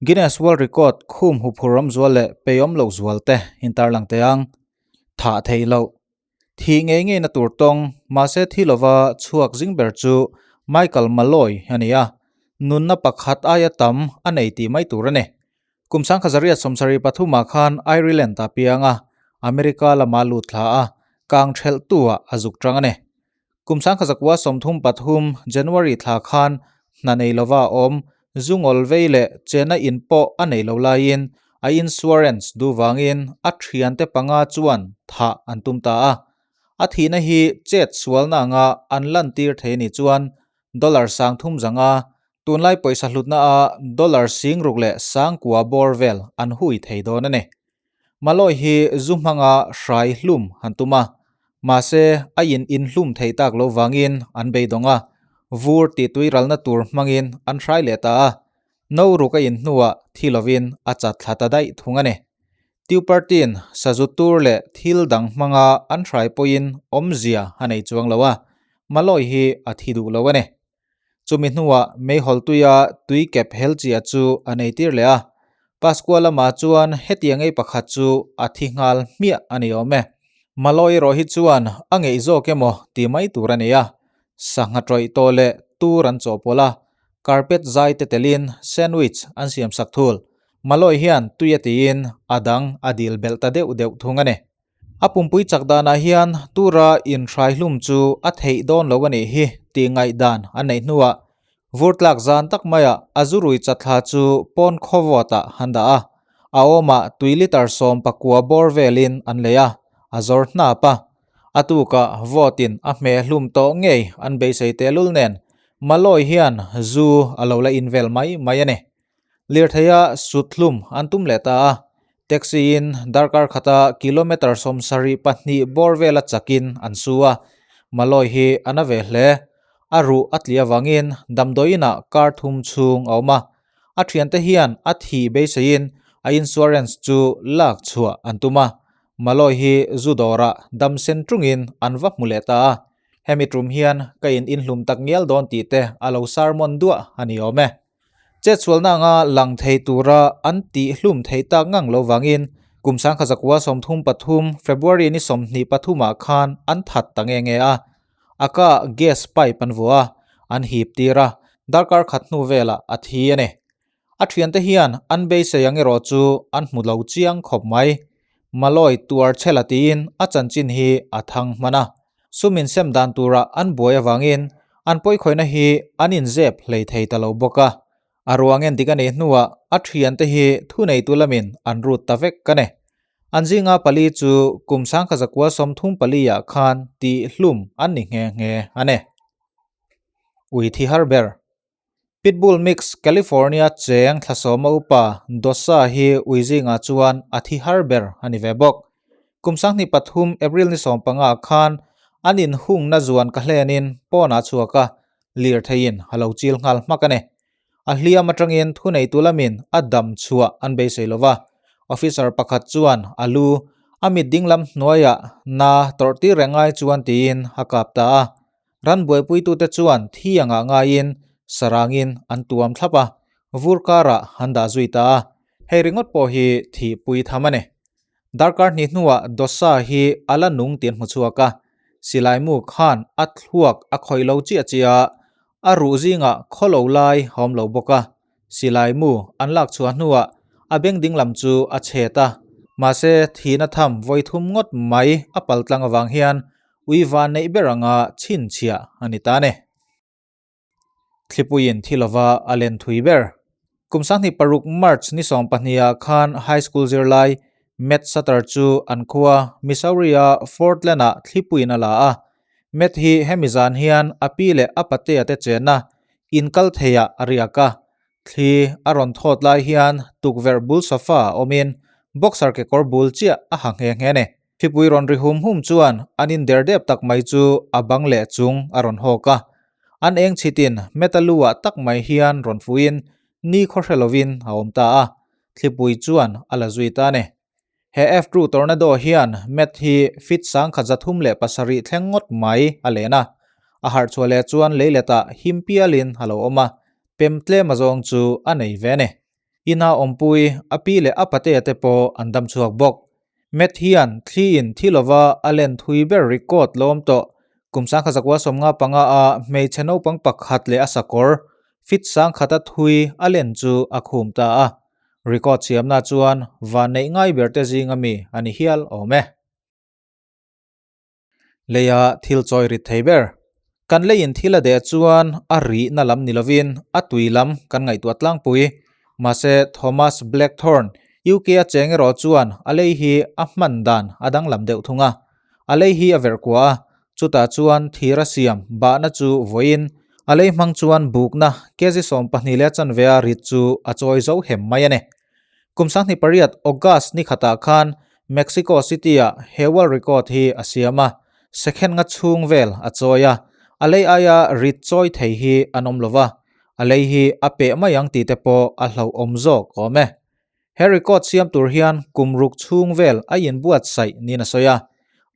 Guinness World Record khum huphur ram zual leh peiawm loh zual te intarlang teh ang. Thah theih loh. Thih ngei ngeina tur tawng, mahse thi lova chhuak zing ber chu Michael Malloy a ni a, nunna pakhat aia tam a nei tih mai tur a ni. Kum 1973 ah khan Ireland a piang a, America lama lut thla a, kang thelhtu ah a zuk tang a ni. Kum 1933 January thla khan hna nei lova a awm, zungawl vei leh chena in pawh a nei lo laiin a insurance duh vangin a thiante panga chuan thah an tum ta a. A thihna hi chet sualna anga an lantir thei a nih chuan dollar 30 zanga tunlai pawisa hlutna a dollar 60 leh 90 bawr vel an hui thei dawn a ni. Malloy hi zu hmanga hrai hlum han tum a, mahse a in inhlum theih tak lo vangin an beidawng a, vur tih tui ralna tur hmangin an hrai leh ta a, no ruk a in hnuah thi lovin a chat thla ta daih thung a ni. Tupartin sazu tur leh thil dang hmanga an hrai pawhin awmzia a nei chuang lo a, Malloy hi a thi duh lo a ni. Chumi hnuah meihawl tuia tui kep hel chia chu a nei tir leh a, Paskua lamah chuan hetiang ei pakhat chu a thi nghal hmiah a ni awm e. Malloy erawh hi chuan a ngeih zawk emaw ti mai tur a ni a, sangha tawih tawh leh tur an chawhpawlh a, carpet zai te telin sandwich an siam sak thul. Malloy hian tui a tiin a dang a dil belh ta deuh deuh thung a ni. A pumpui chak danah hian tura inhrai hlum chu a theih dawn lo a nih hi tih ngaihdan a neih hnuah vur tlak zan tak maiah a zurui chatthla chu pawn khawvawtah han dah a, a awmah tui litre 19 bawr velin an lei a, a zawr hnap a. A tukah vawtin a hmeh hlum tawh ngei an beisei tehlul nen Malloy hian zu a lo la in vel mai mai a ni. Lirtheia sut hlum an tum leh ta a, taxi in darkar khata kilometre 72 bawr vela chakin an su a, Malloy hi a na ve hle. A ruh a tli avangin damdawiinah kar thum chhung a awm a, a thiante hian a thih beiseiin a insurance chu lak chhuah an tum a, Malloy hi zu dawrah dam sen tungin an va hmu leh ta a, hemi tum hian ka in inhlum tak ngial dawn tih te a lo sermon duah a ni awm e. Chetsualna anga lang thei tura an tih hlum theih tak ngang lo vangin kum 1933 February ni 23 ah khan an that ta nge nge a. A ka gas pipe an vuah a, an hip tir a, darkar khat hnu velah a thi a ni. A thiante hian an beisei ang erawh chu an hmu lo chiang khawp mai. Malloy tuar chhela tiin a chanchin hi a thang hman a. Sum insem dan tura an buai avangin an pawikhawihna hi an inzep hlei thei ta lo bawk a. A ruang en dik a neih hnuah a thiante hi thuneitu lamin an rut ta vek a ni. An zinga pali chu kum 1934 ah khan tih hlum an ni nghe nghe a ni. Ui thi har ber. Pitbull mix California cheng thlasawma upa Dosa hi ui zingah chuan a thi har ber a ni ve bawk. Kum 23 April ni 15 khan an inhungna zuan ka hlenin pawnah chhuak a, lirtheiin a lo chil nghal hmak a ni. A hliam atangin thuneitu lamin a dam chhuah an beisei lova, officer pakhat chuan a lu a mit dinglam hnuaiah na tawrh tir reng ngai chuan tiin a kap ta a. Ran buaipuitute chuan thi angah ngaiin sarangin an tuam thlap a, vur karah an dah zui ta a, hei ringawt pawh hi thihpui tham a ni. Darkar hnih hnuah Dosa hi a la nung tih an hmu chhuak a, silai mu khan a thluak a khawih lo chiah chiah a, a ruh zingah khawlo lai a awm lo bawk a, silai mu an lak chhuah hnuah a beng ding lam chu a chhet a, mahse thihna tham vawi thum ngawt mai a pal tlang avang hian ui van neih ber anga chhinchhiah a ni ta ni. Thlipuiin thi lova a len thui ber. Kum 26 March ni 12 ah khan high school zirlai Matt Sutter chu an khua Missouri-a Fortland-ah thlipuiin a la a. Matt hi hemi zan hian a pi leh a patea te chenna inkal theiah a riak a. Thli a rawn thawt lai hian tukverh bul sofa a awmin boxer kekawr bul chiah a ha nghe nghe a ni. Thipui rawn ri hum hum chuan an in der dep tak mai chu a bang leh chung a rawn hawk a. An eng chhitin metalu ah tak mai hian rawn fuhin ni khaw hre lovin a awm ta a, thlipui chuan a la zui ta a ni. He F2 tornado hian Matt hi feet 137 thleng ngawt mai a len a, a harh chhuah leh chuan leiletah him pialin a lo awm a, pem tlem azawng chu a nei ve a ni. Ina awmpui a pi leh a patea te pawh an dam chhuak bawk. Matt hian thli in thi lova a len thui ber record lo awm tawh. Kum sangkha zakua 55 a hmeichhe naupang pakhat leh a sakawr fit sangkhata thui a len chu a khum ta a. Record siamna chuan vanneih ngai ber te zinga mi a ni hial awm e. Leia thil chawi rit thei ber. Kan leiin thil a deh chuan a rihna lam ni lovin a tui lam kan ngaihtuah tlangpui. Mahse Thomas Blackthorne, UK a cheng erawh chuan a lei hi a hman dan a danglam deuh thung a. A lei hi a verh kuah a, chutah chuan thir a siam bahna chu vawiin a lei hmang chuan bukna kg 12 leh a chanve a rit chu a chawi zo hem mai a ni. Kum 28 August ni khatah khan Mexico City-ah he world record hi a siam a, second nga chhung vel a chawi a, a lei aia rit chawi thei hi an awm lova, a lei hi a peh mai ang tih te pawh a hlauhawm zawk awm e. He record siam tur hian kum ruk chhung vel a inbuatsaih niin a sawi a,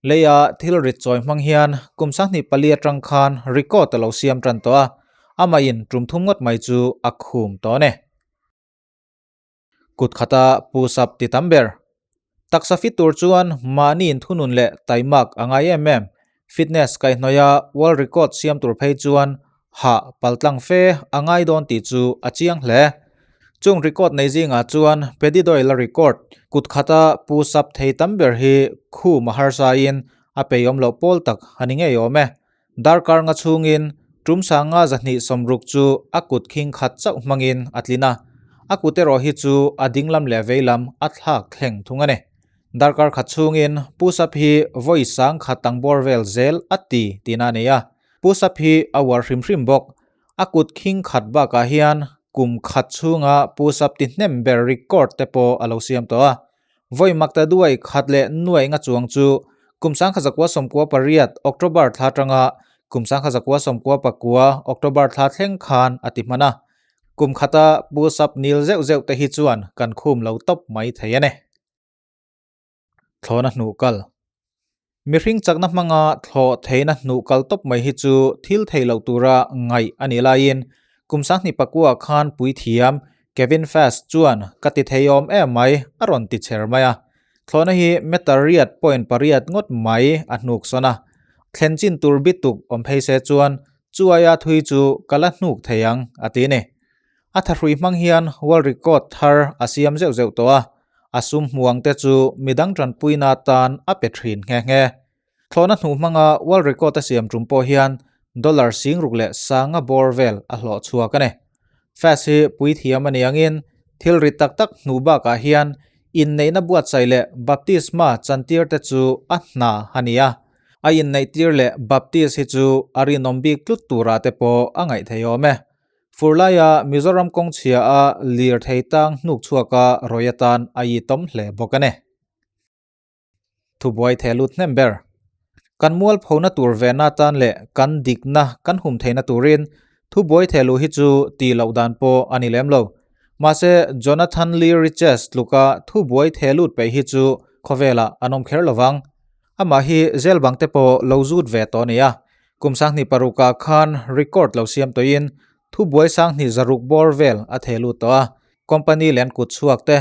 leia thil rit chawi hmang hian kum 24 atang khan record a lo siam tan tawh a, amahin tum thum ngawt mai chu a khum tawh a ni. Kut khata pu sap ti tam ber. Taksa fit tur chuan mahni inthunun leh taimak a ngai em em. Fitness kaihhnawih a world record siam tur phei chuan hah paltlang fe a ngai dawn tih chu a chiang hle. Chung record nei zingah chuan Paddy Doyle-a record kut khata pu sap thei tam ber hi khum a harsa in a peiawm loh pawl tak a ni ngei awm e. Darkar nga chhungin tum sanga 260 chu a kut khing khat chauh hmangin a tlin a, a kut erawh hi chu a dinglam leh veilam a thlak thleng thung a ni. Darkar khat chhungin Pu Sap hi vawi sang khat tang bawr vel zel a ti tihna a nei a, Pu Sap hi a uar hrim hrim bawk. A kut khing khat bakah hian kum khat chhunga Pu Sap ti hnem ber record te pawh a lo siam tawh a. Vawi makta duai khat leh nuai nga chuang chu kum 1998 October thla atanga kum 1999 October thla thleng khan a ti hman a. Kum khata Pu Sap nil zeuh zeuh te hi chuan kan khum lo tawp mai thei a ni. Thlawhna hnuh kal. Mihring chakna hmanga thlawh theihna hnuh kal tawp mai hi chu thil thei loh tura ngaih a nih laiin kum 2009 khan puithiam Kevin Fast chuan ka ti thei awm em mai a rawn ti chher mai a. Thlawhna hi meter riat point pariat ngawt mai a hnuk sawn a. Thlen chin tur bituk awm phei se chuan chu aia thui chu ka la hnuk thei ang a ti ni. A thahrui hmang hian world record thar a siam zeuh zeuh tawh a, a sum hmuang te chu midang tanpuina tan a pe thin nghe nghe. Thlawhna hnuh hmanga world record a siam tum pawh hian dollar 6000 leh sanga bawr vel a hlawh chhuak a ni. Fast hi puithiam a ni angin thil rit tak tak hnuh bakah hian inneihna buatsaih leh baptisma chantir te chu a hna a ni a. A inneihtir leh baptist hi chu a rinawm bik tlut turah te pawh a ngaih thei awm e. Fur laia Mizoram kawng chhia a lirthei tang hnuk chhuaka rawi atan a itawm hle bawk a ni. Thubuai theh lut hnem ber. Kan mualphona tur vehna atan leh kan dikna kan hum theihna turin thubuai theh luh hi chu tih loh dan pawh a ni lem lo. Mahse Jonathan Lee Riches tluka thubuai theh lut peih hi chu khawvelah an awm kher lovang. Amah hi zel bang te pawh lo zut ve tawh a ni a. Kum 26ah khan record lo siam tawhin thubuai 260 bawr vel a theh lut tawh a. Company leh an kut chhuak te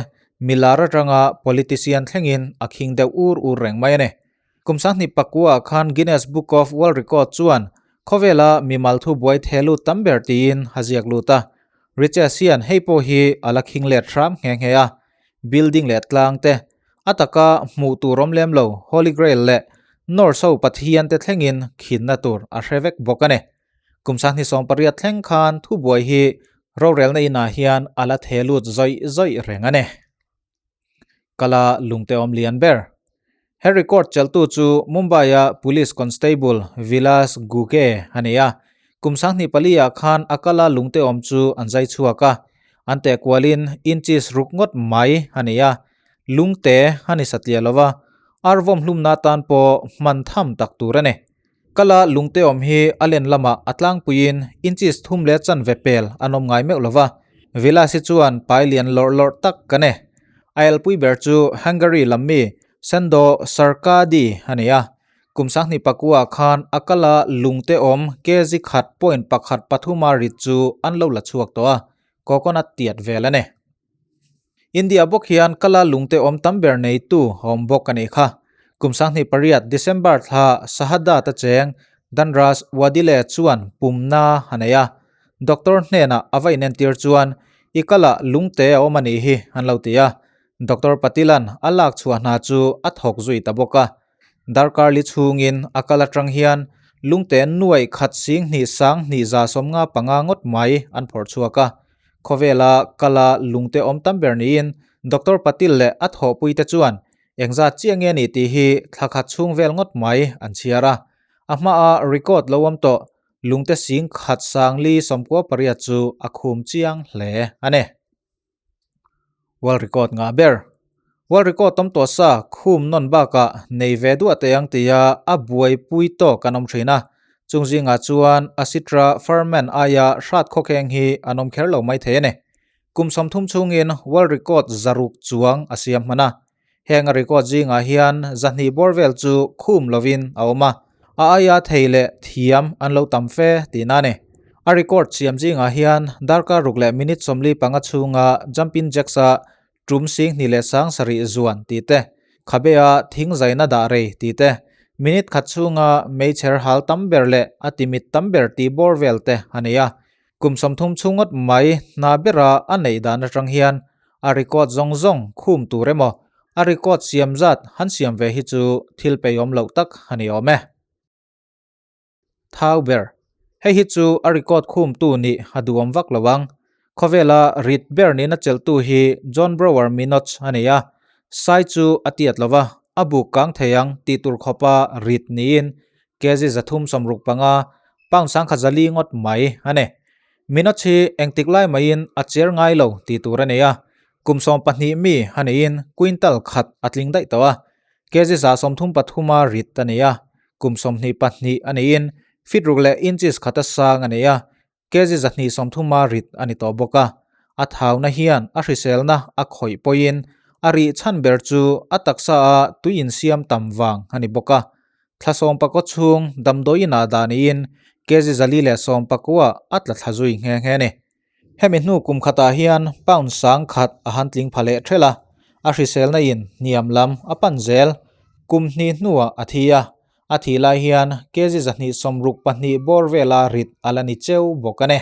milar atanga politician thlengin a khing deuh ur ur reng mai a ni. Kum 2009ah khan Guinness Book of World Record chuan khawvela mimal thubuai theh lut tam ber tiin a ziak lut a. Riches hian hei pawh hi a la khing let hram nghe nghe a. Building leh tlang te, a taka hmuh tur awm lem lo Holy Grail leh Norse ho pathian te thlengin khinna tur a hre vek bawk a ni. Kum 2018 thleng khan thubuai hi rorelna inah hian a la the lut zawih zawih reng a ni. Kala lungte awm lian ber. He record chelhtu chu Mumbai-a Police Constable Vilas Guge a ni a. Kum 24 ah khan a kala lungte awm chu an zai chhuak a. An teh kualin inches ruk ngawt mai a ni a. Lungte a ni satliah lova, arvawm hlumna atan pawh hman tham tak tur a ni. Kala lungte awm hi a len lamah a tlangpuiin inches thum leh chanve pel an awm ngai meuh lova. Vilas hi chuan pai lian lawrh lawrh tak ka ni. A elpui ber chu Hungary lam mi Sando Sarkadi a ni a. Kum 2009 khan a kala lungte awm kg khat point pakhat pathuma rit chu an lo la chhuak tawh a, coconut tiat vel a ni. India bawk hian kala lungte awm tam ber neitu a awm bawk a nih kha. Kum 2008 December thla Sahada ta cheng Dhanraj Wadile chuan pumna a nei a. Doctor hnenah a va inentir chuan i kala lungte a awm a nih hi an lo ti a. Doctor Patilan a lak chhuah hna chu a thawk zui ta bawk a. Darkar li chhungin a kal atang hian lungte nuaih khat sing hnih sang hnih za 55 ngawt mai an phawrh chhuak a. Khawvela kala lungte awm tam ber niin Doctor Patil leh a thawhpuite chuan engzat chiah nge ni tih hi thla khat chhung vel ngawt mai an chhiar a. A hmaa record lo awm tawh lungte sing khat sang li 98 chu a khum chiang hle a ni. World record ngah ber. World record awm tawh sa khum nawn bakah nei ve duah teh ang tia a buaipui tawk an awm thin a. Chung zingah chuan Asitra Furman aia hrat khawkheng hi an awm kher lo mai thei a ni. Kum 30 chhungin world record zaruk chuang a siam hman a. Heng a record zingah hian 200 bawr vel chu khum lovin a awm a, a aia thei leh thiam an lo tam fe tihna a ni. A record siam zingah hian darkar ruk leh minute 45 chhunga jumping jacks a tum 27,000 zuan tih te, khabea thing zaina dah rei tih te, minute khat chhunga meichher hal tam ber leh a timit tam ber tih bawr vel te a nei a. Kum 30 chhung ngawt mai hna bera a neih dan atang hian a record zawng zawng khum tur emaw a record siam zat han siam ve hi chu thil peihawm loh tak a ni awm e. Thau ber. Hei hi chu a record khumtu nih a duhawm vak lo ang. Khawvela rit ber nihna chelhtu hi John Brower Minoch a ni a, sai chu a tiat lo va, a buk kang thei ang tih tur khawpa rit niin kg 365, pound 1140 ngawt mai a ni. Minoch hi engtik lai maiin a cher ngai lo tih tur a nei a, kum 12 mi a neiin quintal khat a tling daih tawh a, kg 133 a rit a nei a, kum 22 a neiin feet ruk leh inches khata sang a nei a, kg 230 a rit a ni tawh bawk a. A thauna hian a hriselna a khawih pawhin a rih chhan ber chu a taksa a tui insiam tam vang a ni bawk a. Thla 14 chhung damdawiin ah dah niin kg 419 a tla thla zui nghe nghe a ni. Hemi hnu kum khatah hian pound 1000 a han tling pha leh ṭhelh a, a hriselna in hniam lam a pan zel. Kum hnih hnuah a thi a, a thih lai hian kg 262 bawr vela rit a la ni cheu bawk a ni.